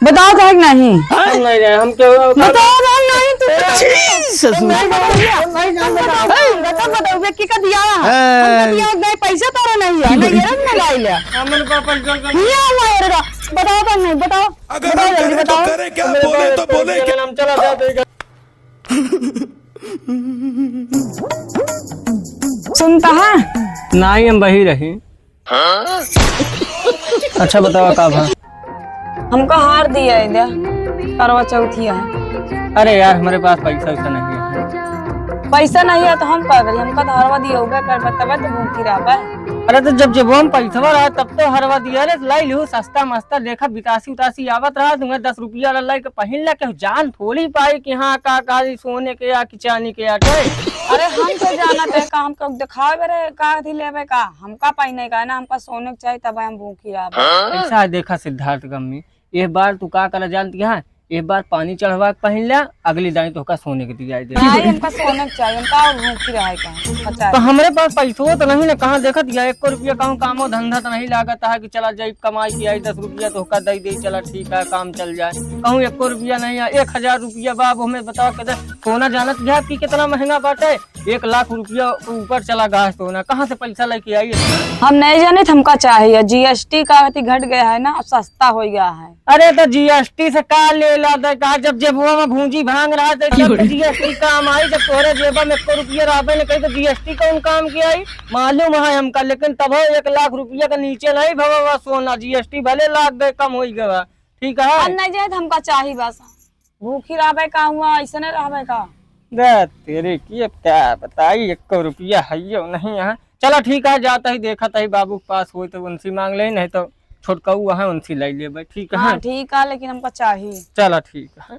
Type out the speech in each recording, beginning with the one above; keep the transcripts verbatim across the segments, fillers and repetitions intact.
बताओ तो है कि नहीं? हम नहीं जाए, हम क्यों बताओ तो है नहीं, तू छी, ससुर। नहीं जाए, नहीं जाए, बताओ। बताओ, बताओ, बे, की का दिया? हाँ। हम का दिया, नहीं, पैसा तोरा नहीं है, नहीं, ये रंग ना गाइला। हमरे पापा चल, चल। ये हुआ है रे, बताओ तो नहीं, बताओ। अगर बताओ, हम जल्दी करें तो बताओ। करें क्या? हमरे बोले पापा तो बोले चल, क्या? हम चला जाते हैं। सुनता है? नहीं, हम वही रही। अच्छा बतावा का भा? हमका हार दिया है द्या, करवा चौथिया है। अरे यार, हमरे पास पैसा वैसा नहीं है। पैसा नहीं है तो हम का करी? हमका तो हरवा दिया होगा, करवा तबे तो भूखी रहबा। अरे तो जब जेबो में पैसवा रहा तब तो हरवा दिया रे, लाई लिहू सस्ता मस्ता, देखा बितासी उतासी आवत रहा, तुम्हें दस रुपया ला लाई के पहिन ला, केहू जान थोड़ी पाई कि हाँ का का ई सोने के या कि चानी के आटे। अरे हम तो जानत है का, हमका देखावे रे का थी लेवे का, हमका पहिने का है ना, हमका सोने के चाही तब हम भूखी रहबा। ऐसा है, देखा सिद्धार्थ गम्मी, एक बार तू का करा जानती है, एक बार पानी चढ़वा के पहिन ला, अगली दाई तोहका सोने के दिया दे। नहीं, हमका सोने के चाही, हमका और भूखी रहे का, हमका तो चाही। हमरे पास पैसो तो नहीं ना, कहाँ देखत या एको रुपया कहूँ कामो धंधा तो नहीं लागत है कि चला जाई कमाई के आई दस रुपया तोहका दे दे, चला ठीक है काम चल जाए। कहूँ एको रुपया नहीं है, एक हजार रुपया बा, अब हमें बताओ के दे, सोना जानत है कि कितना महंगा बाटे, एक लाख रुपया ऊपर चला गा है सोना, कहाँ से पैसा लेके आई? हम नहीं जानित, हमका चाहिए, जीएसटी का अथी घट गया है ना, अब सस्ता हो गया है। अरे तो जीएसटी से का लेला दे का, जब जेबवा में भूंजी भांग रहा तो जब जीएसटी काम आई, जब तोहरे जेबा में एको रुपया रहबे न करी तो जीएसटी कौन काम के आई? मालूम है हमका, लेकिन तबो एक लाख रुपया के नीचे नहीं भवा सोना, जीएसटी भले लाग गए कम हो गवा, ठीक है? हम नहीं जाए, हमका चाही बस। भूखी रहबे का हुआ, ऐसे नहीं रहबे का? दे तेरे की, अब क्या बताई, एको रुपया है यो नहीं यहाँ। चला ठीक है, जाता ही देखत ही बाबू के पास होई तो उनसे मांग ले, नहीं तो छोटकऊ है उनसे ले लेबे, ठीक है? हाँ ठीक है, लेकिन हमका चाही। चला ठीक है।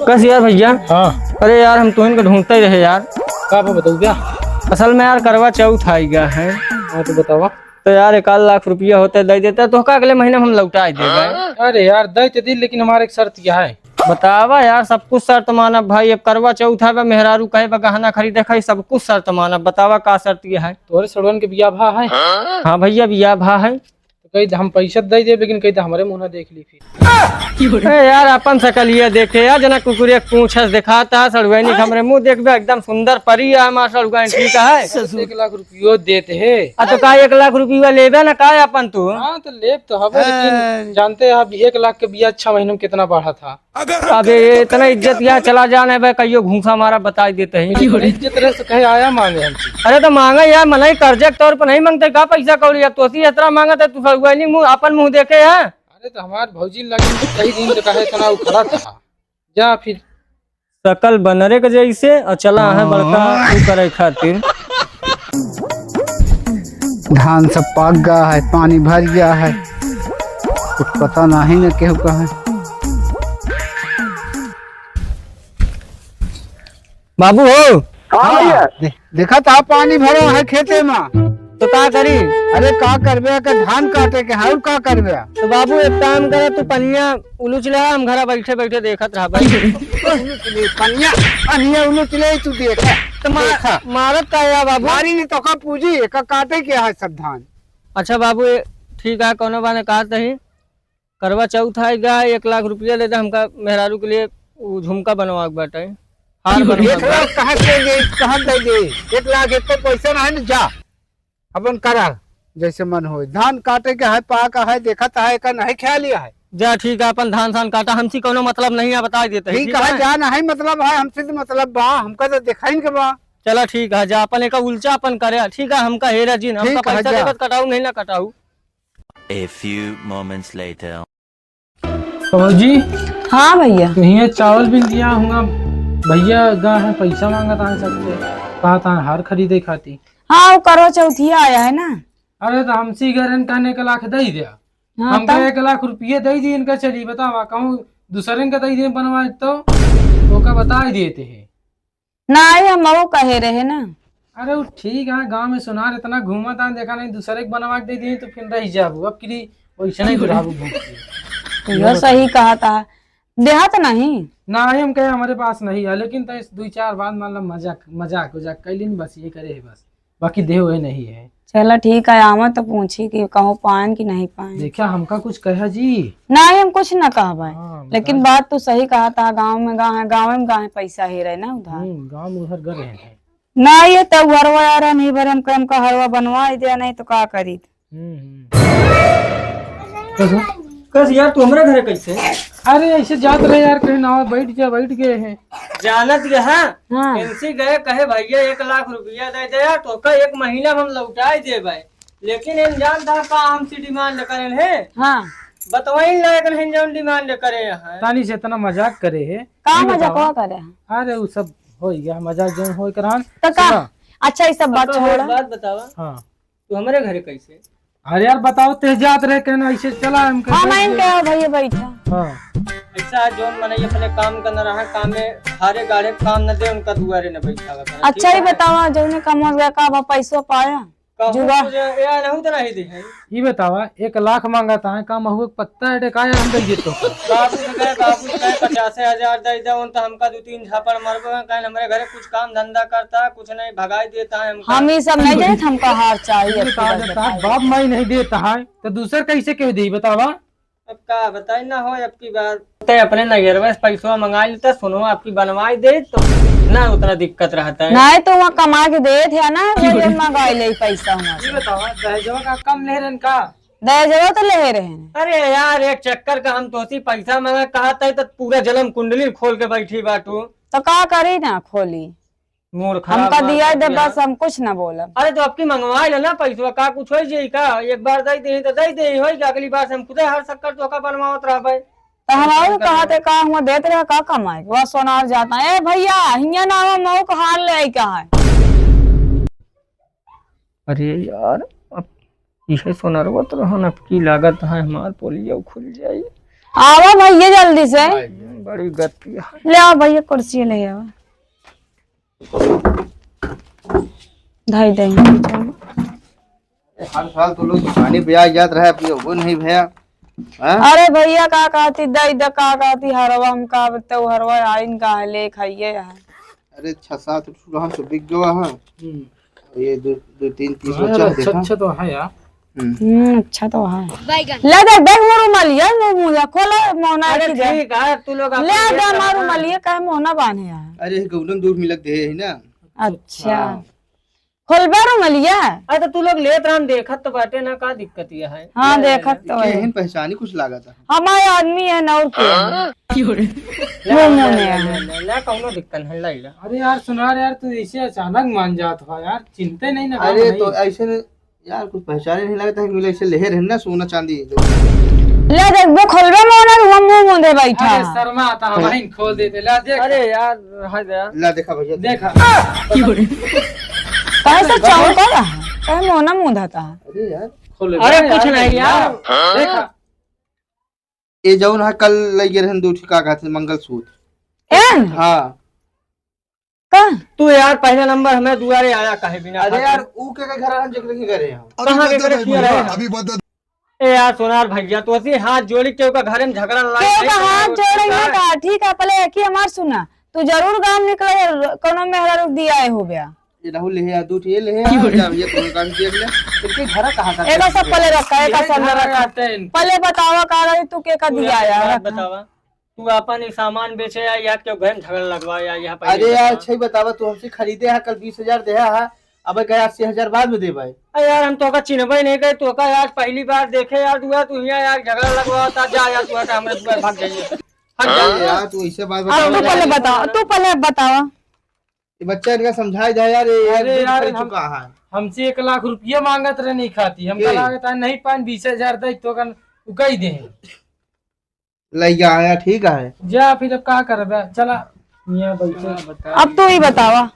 कस यार भैया। हाँ। अरे यार, हम तुहिन के ढूंढते ही रहे यार। का बा, बताऊ क्या? असल में यार, करवा चौथ आई गया है। हाँ, तो बतावा। तो यार, एक आध लाख रुपया होते, दे देते, तोहका अगले महीने में हम लौटा ही देबे। अरे यार, दे तो दी, लेकिन हमारे एक शर्त क्या है? बतावा यार, सब कुछ शर्त मानब भाई। अब करवा चौथ है बा, मेहरारू कहे बा, गहना खरीदे खाई, सब कुछ शर्त मानब। बतावा का शर्त ये है? तोहरे सड़वन के बियाह भा है? हाँ भैया, बियाह भा है। तो कही हम पैसा दे देब, लेकिन कही हमरे मुँह ना देख ली फिर। ए यार, अपन सकलिया देखे यार, जना कुकुरे के पूँछ अस देखाता, सड़ुआइनी के हमरे मुँह देखबे, एकदम सुंदर परी है हमार सड़ुआइन, ठीक है? एक लाख रुपयो देत है। आ तो का एक लाख रुपया लेबे ना का अपन तू? हाँ, तो लेब तो हबे, लेकिन जानते हैं आप, एक लाख के बियाह छह महीने में कितना बढ़ा था। अबे, ये इतना इज्जत यहाँ चला जाने बे, कहियो घूसा मारा बताई देते हैं। इतना इज्जत रहे तो कहे आया मांगे हमसे। अरे तो मांगे यार, मनई कर्जे के तौर पर नहीं मांगते का पैसा कौड़ी? अब तोसी इतना मांगत है, तू सड़ुआइनी मुँह, अपन मुँह देखे है। अरे तो हमार भौजी लगी कई दिन से कहे इतना उखड़ा था। जा फिर। सकल बनरे के जैसे और चला है बड़का ऊ करे खातिर। धान सब पाक गया है, पानी भर गया है, कुछ पता नहीं न केहू का है। बाबू हो। हाँ भैया। दे-, देखा था पानी भरा है खेते में। तो का करी? अरे का करबे, का धान काटे के है, और का करबे? तो बाबू एक काम करा, तू पनिया उलुच ले, हम घरा बैठे बैठे देखत रहा भाई। उलुच ले, पनिया, पनिया उलुच ले, तू देखा। तो मा-, देखा। मारत का या बाबू? मारी नहीं तो का पूजी, का काटे के है सब धान। अच्छा बाबू, ये ठीक है, कौनो बाने काट दही। करवा चौथ आएगा, एक लाख रुपया ले दे, हमका मेहरारू के लिए उ झुमका बनवा के बाटे, हार बनवा के एक लाख बाटे। कहाँ से दे, कहाँ से दे? एक लाख एक तो पैसा ना है ना, जा अपन करा जैसे मन होए। धान काटे के है, पाक है, देखत है, एका नहीं ख्याल ही है। जा ठीक है, अपन धान सान काटा, हमसे कौनो मतलब नहीं है, बता देते हैं, ठीक ठीक है, है? जा नहीं मतलब है, हमसे तो मतलब बा, हमका तो देखाइन के बा। चला ठीक है, जा अपन एका उलचा अपन करे, ठीक है, हमका हेरा जिन, हमका ठीक है, पैसा जा। देबत कटाऊ नहीं ना कटाऊ। A few moments later. भौजी। हाँ भैया। तो हियाँ चावल बिन दिया हूँगा, भैया गा है, पैसा मांगत आए सबसे, कहा था हार खरीदे खाती। हाँ, वो करवा चौथिया आया है ना। अरे तो हमसे घर कहने एक लाख दे दिया, हाँ, हमका तब? एक लाख रुपये दे दिए, इनका चली बतावा, कहूँ दूसरे का दे दिए बनवाए तो, ओका बता ही देते हैं। नाहीं, हम वो कहे रहे ना। अरे वो ठीक है, गाँव में सुनार इतना घूमत है, देखा नहीं दूसरे के बनवा के दे दिए तो फिर रह जाबू, अब किरी वैसे नहीं बुढ़ाबू भूख के। तो यह सही कहा था, देहा तो नहीं। नाहीं, हम कहे हमारे पास नहीं है, लेकिन तो इस दो चार बार मान लो मजाक, मजाक उजाक कर लीन, बस ये करे है बस, बाकी देह वही नहीं है। चला ठीक है, आवा तो पूछी कि कहूँ पाएन कि नहीं पाएन। देखा, हमका कुछ कहा जी? नहीं, हम कुछ ना कहबे। हाँ, लेकिन बता। बात तो सही कहा था, गाँव में गाँव है, गाँव में गाँव है, पैसा हेरे ना उधार। हम्म, गाँव में उधार गर रहे हैं। ना, ये तो हरवा यार, नहीं भरे हमका, हमका हरवा बनवा ही दे, नहीं तो का करी। हम्म, हम्म। कस, कस यार, तू हमरे घरे कैसे? अरे, ऐसे जात रहे यार, कहीं ना बैठ जा, बैठ गए हैं। जानत गए, हाँ? हाँ। इनसे गए, कहे, "भैया, एक लाख रुपया दे दे यार, तोका एक महीना में हम लौटाई देबे।" लेकिन इन जानता का हमसे demand करेन है? हाँ। बतवाइन लायक नहीं जौन demand करे हैं। तानी से इतना मजाक करे है। का ये मजाक बतावा। करे हैं? अरे, वो सब हो गया, मजाक जौन हो करान। तो का? सुना। अच्छा, ये सब बात तो छोड़ा। एक बात बतावा। हाँ। तू हमरे घरे कैसे? अरे यार, बताओ, तेज जात रहे, कहना ऐसे चला, हम हम कहते आइन हैं के। क्या भैया, बैठा। हाँ। ऐसा जौन मनई अपने काम का न रहा, काम में हारे गाड़े काम न दे, उनका दुआरे न बैठा हुआ करे। अच्छा, ठीक ये है? बतावा, जौने कमवा गया, का बा, पैसो पाया? कहूँ जुगाड़। तुझे, ए, आ, नहीं तो नहीं दे है। ये बतावा, एक लाख मांगा था, का महुआ के पत्ता है, का हम दे देतो? बाबू से कहे, बाबू से कहे, पचासे हजार दे दे, उन तो हमका दो तीन झापड़ मरबो, कहे, "हमरे घरे कुछ काम धंधा करता है, कुछ नहीं, भगाई देता है हमका।" हम ये सब नहीं जाने, हमका हार चाहिए, ये आपको कहा बस जाता है, बताइए। बाप माई नहीं देता है, तो दूसर कैसे कह दी, बतावा? अब का बताई ना हो, अब की बार ते अपने नैहरवा से पैसवा मंगा लेता, सोनवा आपकी बनवाई दे, तो ना उतना दिक्कत रहता है। नहीं तो वहाँ कमा के दे थे ना, तो ये मंगाई ले पैसा वहाँ ये से। बतावा, दहेजवा का कम ले रहन का? दहेजवा तो ले रहन। अरे यार, एक चक्कर का हम तोसी पैसा मांगा कहा था, तो पूरा जन्म कुंडली खोल के बैठी बाटू। तो का करी ना खोली? मूड खराब हमका मार दिया दे दिया। बस, हम कुछ ना बोलब। अरे तो आपकी मंगवा ले ना पैसवा, का कुछ हो जाई का? एक बार दे दे तो दे दे, होई का? अगली बार से हम खुदे हर शक्कर तो का बनवावत रहबे। तो हम और कहा थे का हुआ देत रहे का कमाए? वह सोनार जाता है, "ए भैया, हियाँ ना आवा, मऊ का हार ले आई का है?" अरे यार, अब इहे सोनरवा तो रहन, अब की लागत है हमार पोलियो खुल जाई। आवा भैया जल्दी से। बड़ी गति है। ले आओ भैया, कुर्सी ले आओ। धाई दे। हर साल तो लोग दुकाने पे आ जात रहे, अब ये वो नहीं भैया। हाँ? अरे भैया, का कहती दई द, का कहती हरवा, हम का बते, हरवा आइन का है, ले खाइए है। अरे, छह सात ठो हम तो बिक गवा है। हम्म। ये दो, दो, तीन, तीस हाँ, बच्चा अच्छा, देखा। अच्छा तो है यार। हम्म। हम्म, अच्छा तो है। ले देख, देख मोर रुमालिया, मुँह, मुँह खोला, मोहना अरे की दे। ठीक है, तू लोग ले अपने दे, हमार रुमालिया, काहे मोहना बांधे है? अरे, गौडन दूर मिलक दे है ना। अच्छा। हाँ। खोलबा रुमलिया? अरे तो तू लोग लेत रहन, देखत तो बाटे ना, का दिक्कत ये है? हाँ, ले, ले, देखत ले। तो है। केहन पहचानी कुछ लागत है। हमारे आदमी है ना, और के है? हाँ? ले, वो ले, मुँह ले, नहीं ले, है। ले, ले, कौनो दिक्कत नहीं, ले, ले। अरे यार, सुना रे यार, तू ऐसे अचानक मान जात हो यार, चिंते नहीं ना, अरे नहीं। तो ऐसे न, यार, कुछ पहचाने नहीं लगता है कि मिले ऐसे लेहे रहन ना, सोना चांदी जो। ले देख, वो खोलबे मोना, तू हम मुँह मूंदे बैठा। अरे शर्मा आता, हम खोल देते, ले देख। अरे यार, हाय दे। ला देखा भैया। देखा। काहे से चौंका रहा? काहे मोना मुंह धाता है? अरे यार। खोल अरे यार, कुछ यार, नहीं यार। यार। देखा। ये जौन है कल लइगे रहन दो ठे का कहत हैं मंगलसूत्र। एन? हाँ। का? तू यार पहला नंबर हमें दुआरे आया काहे बिना अरे खातिर? यार, ऊ के, के घर रहन जेकरे के घरे हम। कहाँ के करे किया रहे हम? अभी बता। ए यार सोनार भैया, तो ऐसे हाथ जोड़ी केहू का घरे में झगड़ा लड़ाई केहू का नहीं हाथ करो, जोड़े ठीक ना है? का, ठीक है, पहले एक ही हमार सुना, तू जरूर गाँव निकले, कोनो मेहरा रुक दिया है हो गया। ये राहुल ले है, दू ठे ले है, जा भैया, कोनो काम देख ले। इनके घर कहाँ का एका सब पहले रखा, एका सब घर रखा। आते हैं। पहले बतावा का रही तू के का तू दिया एक यार, बात रखा। बतावा, तू आपन ई सामान बेचे आ या केहू घर में झगड़ा लगवा या यहाँ पहले अरे यार, बतावा। सही बतावा, तू हमसे खरीदे है, कल बीस हजार देहा है, अब कहे अस्सी हजार बाद में देबे। अरे यार, हम तोका चिन्हबे नहीं करे, तोका यार पहली बार देखे यार, दुआ तू यहाँ यार झगड़ा लगवाता, जा यार, तू हटा, हमरे दुआ भाग जाइए, भाग अरे जाइए। यार, तू ऐसे बात अब बतावा तू यार। पहले बतावा, तू पहले बतावा। ये बच्चा इनका समझाई दे यार, ये अरे एक दिन यार, खरीद हम, चुका है। हमसे एक लाख रुपया मांगत रहे, नहीं खाती। हमका के? लागत है, नहीं पान, बीस हजार दे, तो कन उकाई दे। लइका आया, ठीक है। जा, फिर अब का करबे? चला, यहाँ बैठे। अब तू ही बतावा,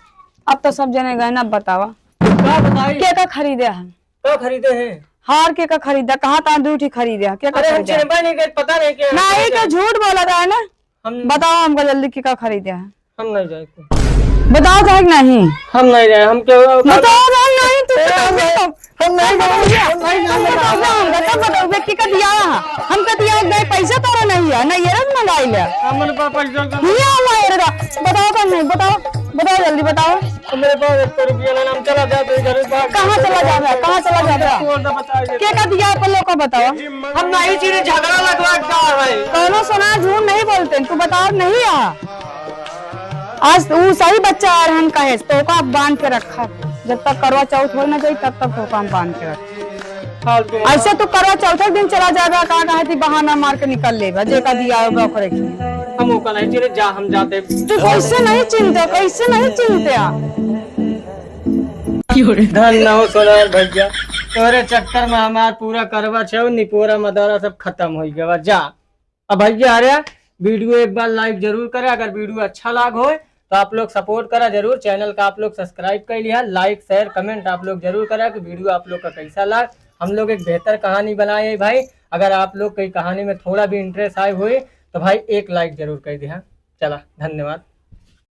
अब तो सब जने गए ना, अब बतावा। का बताई? के का खरीदे है? का खरीदे है? हार के का खरीदे? कहाँ ता दू ठी खरीदे है? के का अरे, हम खरीदे है? चिन्हबे नहीं करे, पता नहीं के नहीं, के झूठ बोला था, है ना? हम बतावा हमका जल्दी, के का खरीदे है? हम नहीं जाए। बताओ तो है कि नहीं? हम नहीं जाए, हम क्यों बताओ तो हम नहीं, तू ए, बताओ हम तो। हम नहीं जाए, हम नहीं जाए। हम बताओ, हम बताओ, हम बताओ, के का दिया है? हम का दिया है? पैसा तोरा नहीं है, ना ये रंग मंगाई ले। हमरे पास पैसा का नहीं है, हमारे दा-, बताओ तो नहीं, बताओ। बताओ, जल्दी बताओ। अब मेरे पास एक रुपया ना, हम चला जाते हैं घर से बाहर। कहाँ चला जाता है? कहाँ चला जाता है? कौन सा बता दे? के का दिया अपन लोग को बताओ। हम नहीं चीने, झगड़ा लगवा का है। कौनो सोना झूठ नहीं बोलते, तू बताओ नहीं आ। आज तू सही बच्चा आ रहन कहे, तो का बांध के रखा। जब तक करवा चौथ हो ना जाई, तब तक तो काम बांध के रखा। फालतू। ऐसे तू करवा चौथ के दिन चला जाबा, का कहे थी बहाना मार के निकल लेबा, जे का दिया होगा ओकरे के। हम ओका नहीं चीने, जा हम जाते। तू कैसे नहीं चिंता, कैसे नहीं चिंता? धन न हो सोनार भैया, तोरे चक्कर में हमार पूरा करवा चौथ, निपोरा मदारा सब खत्म हो गया। जा। अब भैया, अरे, वीडियो एक बार लाइक जरूर करा, अगर वीडियो अच्छा लाग होए तो आप लोग सपोर्ट करा जरूर, चैनल का आप लोग सब्सक्राइब कर लिया, लाइक शेयर कमेंट आप लोग जरूर करा कि वीडियो आप लोग का कैसा लाग। हम लोग एक बेहतर कहानी बनाए हैं भाई, अगर आप लोग कई कहानी में थोड़ा भी इंटरेस्ट आए हुए तो भाई एक लाइक जरूर कर दिया। चला, धन्यवाद।